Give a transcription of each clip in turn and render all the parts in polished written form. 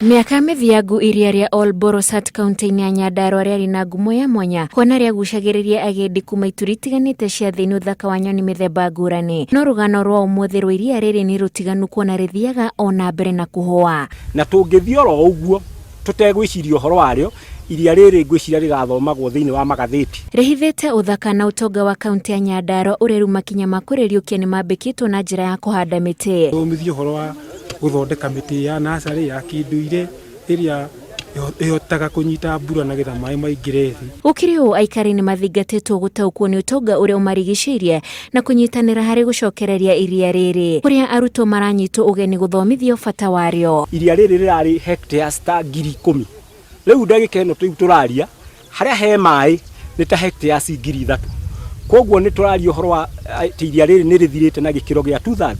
Mĩaka mĩthiangu iria rĩa Ol Borosat kaunti-inĩ ya Nyandarua rĩarĩ na ngumo ya mwanya kuona rĩagucagĩrĩria agendi kuma ituri itiganĩte cia thĩ nĩ ũthaka wa nyoni mĩthemba ngũrani. No rũgano rwa ũmũthĩ rwa iria rĩrĩ nĩ rũtiganu kuona rĩthiaga o na mbere na kũhũa. Na tũngĩthiĩ oro ũguo tũtegwĩciria ũhoro warĩo, iria rĩrĩ ngwĩciria rĩgathomagwo thĩinĩ wa magathĩti. Rĩhithĩte ũthaka na ũtonga wa kaunti ya Nyandarua ũrĩa rĩu makinya ma kũrĩriũkia nĩ mambĩkĩtwo na njĩra ya kũhanda mĩtĩ. Thomithio ũhoro wa gũthondeka mĩtĩ ya nacarĩ ya kĩndũire ĩrĩa ĩhotaga kũnyita mbura na getha maĩ maingĩre thĩ. Gũkĩrĩ ũũ, aikari nĩ mathingatĩtwo gũtaũkwo nĩ ũtonga ũrĩa ũmarigicĩirie na kũnyitanĩra harĩ gũcokereria iria rĩrĩ, kũrĩa arutwo maranyitwo ũgeni gũthomithio bata warĩo. Iria rĩrĩ rĩrarĩ hectares ta 10,000. Rĩu ndagĩka ĩno rĩu tũraria, harĩa he maĩ nĩ ta hectares 3,000. Koguo nĩ tũraria ũhoro wa atĩ iria rĩrĩ nĩ rĩthirĩte na gĩkĩro gĩa 2/3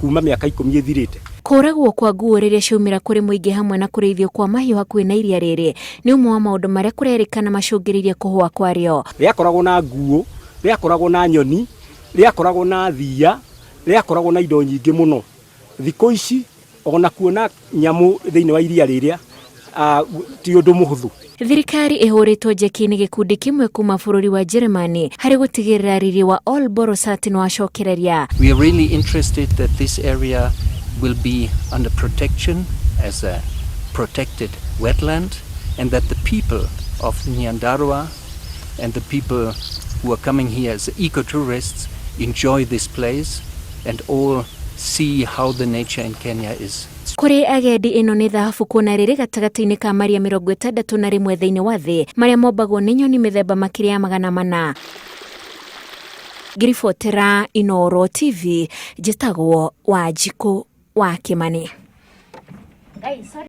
kuma mĩaka 10 ĩthirĩte. Kũragwo kwa nguo rĩrĩa ciaumĩra kũrĩ mũingĩ hamwe na kũrĩithio kwa mahiũ hakuhĩ na iria rĩrĩ nĩ ũmwe wa maũndũ marĩa kũrerĩkana macũngĩrĩirie kũhũa kwarĩo. Rĩakoragwo na nguo, rĩakoragwo na nyoni, rĩakoragwo na thiia, rĩakoragwo na indo nyingĩ mũno. Thikũ ici ona kuona nyamũ thĩinĩ wa iria rĩrĩa ti ũndũ mũhũthũ. Thirikari ĩhũrĩtwo njeki nĩ gĩkundi kĩmwe kuma bũrũri wa Jeremani harĩ gũtigĩrĩra riri wa Ol Borosat nĩ wacokereria. We are really interested that this area will be under protection as a protected wetland and that the people of Nyandarua and the people who are coming here as eco-tourists enjoy this place and all see how the nature in Kenya is. Kũrĩ agendi ĩno nĩ thahabu kuona rĩrĩ gatagatĩ-inĩ ka maria 61 thĩinĩ wa thĩ marĩa mombagwo nĩ nyoni mĩthemba makĩria ya 400. Ngĩribotera Inooro TV, njĩtagwo Wanjikũ wa Kĩmani.